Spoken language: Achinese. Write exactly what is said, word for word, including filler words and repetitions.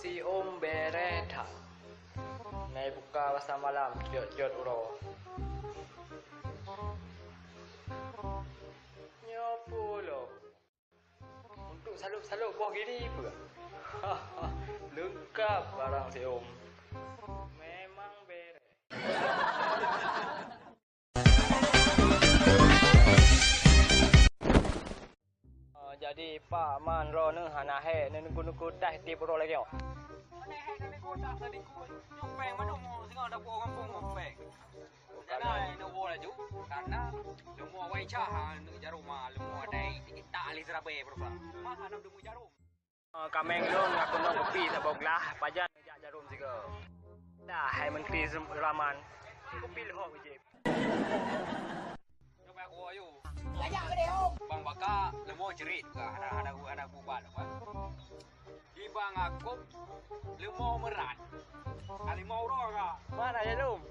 Si Om beret that. Nai buka pasamalam jot-jot uroe. Nyoe pulo. Untuk salop-salop boh giri pun. Leungkap barang si Om. Memang beret. Ah, jadi Pak Man droeneuh hana hék neuneuk-neuk tah tiep uroe lagée nyoe. Mana hék neuneuk tah tadi ku nyumpeng mandum singoh dapur gampông nyumpeng. Karena ini wo laju karena leumo wai cah ha neuk jarum ha leumo dai kita alih serabe berupa. Mah hana demu jarum. Kaméng lôn ka keunoe kupi saboh glah, pajan jak jarum sigoe. Dah hai Menteri Rahman, kupi lhok jép. Coba aku ayo. Bang baka leumo cerit ka hana hana hana bubat apa. Di Bang Akop leumo merat. Kalimau roh ka. Mana jarum?